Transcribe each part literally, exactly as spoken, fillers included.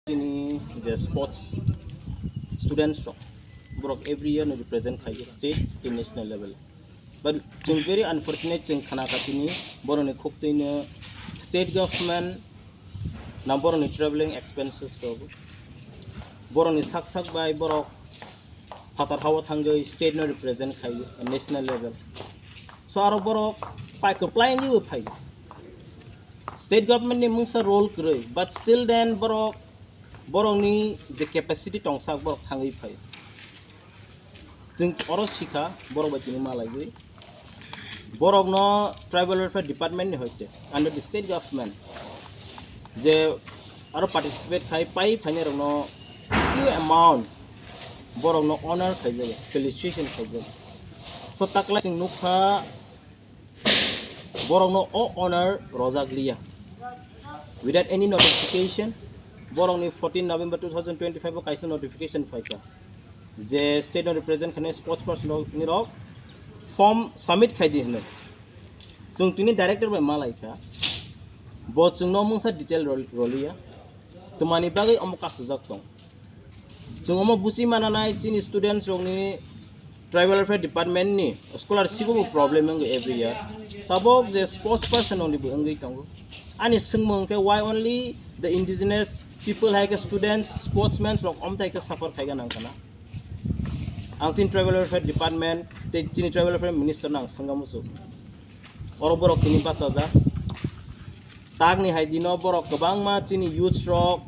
Chini je sports students rok, borok every year no represent khai state in national level. But chwng very unfortunate, chwng khana kha chini borokni khuk twi no state government na borokni traveling expenses rok, borokni sak sak bai borok phatar hao thangwi state no represent khai national level. So aro borok pai kwplai wngwi bo phai. State government ni mungsa role kwrwi, but still then borok, borokni je capacity tongsak borok thangwi phai. Chwng oro sikha, borok bai tini malaiwi. Borokno Tribal Welfare Department ni hoite under the state government je aro participate khai pai phainai rokno few amount borokno honor khaijago, felicitation khaijago. So taklai chwng nukha borokno o honor rojak liya without any notification. Borokni fourteen November two thousand twenty-five o kaisa notification phaikha je state no represent khainai sports person rok ni rok form submit khai di hinwi. Chwng tini director bai malai kha, bo chwngno mungsa detail rol-, roliya, twmani bagwi omo kasujak tong. Chwng omo busi mananai chini students rokni Tribal Welfare Department ni scholarship bo problem wngwi every year. Tabok je sports person rokni bo wngwi tongo. Ani swngmung khe, why only the indigenous people hai khe students, sportsmen rok omthai khe suffer khaiga nang kana? Ang chini Tribal Welfare Department tei chini Tribal Welfare Minister no ang swngna muchuk. Oro borok tini bachajak. Takni hai dino borok kwbangma chini youths rok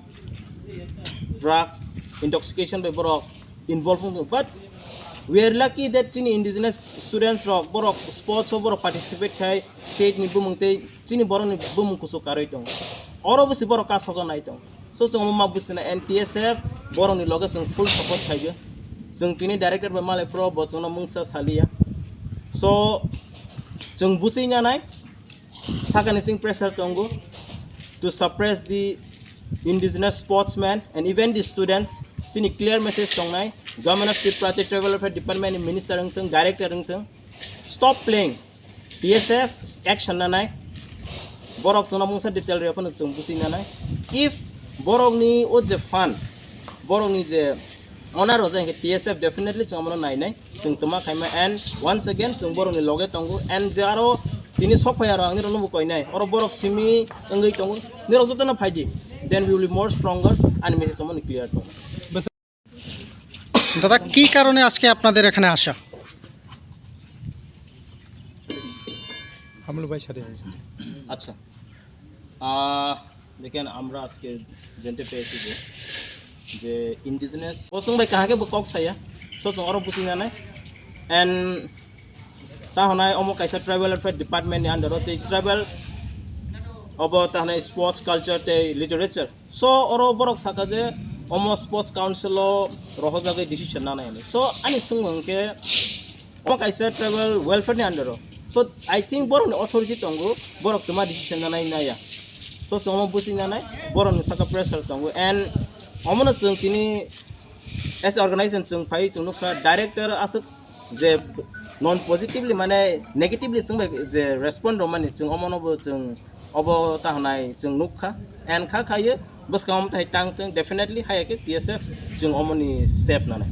drugs, intoxication bai borok involve wngwi. But we are lucky that chini indigenous students rok borok sports o borok participate khai state ni bumung tei chini borok ni bumung kuchuk karwi tongo. Oro bwsi borok kasogo nai tongo. So chwng omo ma bwsina N T S F borok ni loge chwng full support khaio. Chwng tini director bai malai phuru bo chwngno mungsa saliya. So chwng bwswi nanai sakani chwng pressure tongo to suppress the indigenous sportsmen and even the students. Chini clear message tongnai, Government of Tripura tei Tribal Welfare Department ni minister wngthung, director wngthung, stop playing. T S F action nanai. Borok chwngno mungsa detail rwya phano chwng bwswi nanai. If borokni o je fund, borokni je honor rojak hinkhe T S F definitely chwng omono nainai. Chwng twma khaima and once again chwng borokni loge tongo and je aro tini sok phai aro ang nirokno bo koinai. Oro borok simi wngwi tongo. Nirok jotono phaidi. Then we will be more stronger, ani message omono clear tongo. দাদা, কি কারণে আজকে আপনাদের এখানে আসা? আচ্ছা, আহ, দেখেন, আমরা আজকে জানতে পেরেছি যে, যে indigenous, bo chwng bai kaham khe bo kok saya, so chwng oro bwswi nanai, and ta hwnai omo kaisa Tribal Welfare Department ni under o tei tribal obo ta hwnai sports, culture tei literature. So oro borok saka je omo sports council o rohorjagwi decision nanai hinwi. So ani swngmung khe omo kaisa tribal welfare ni under o. So I think borok ni authority tongo, borok twma decision nanai naya. So chwng omo bwswi nanai, borok ni saka pressure tongo and omono chwng tini as a organization chwng phai chwng nukha director aswk je non positively mane negatively chwng bai je respond rwmani chwng omono bo chwng obo ta hwnai chwng nukha, and kha khayo bwskang omo tai tang chwng definitely hai khe T S F chwng omoni step nanai.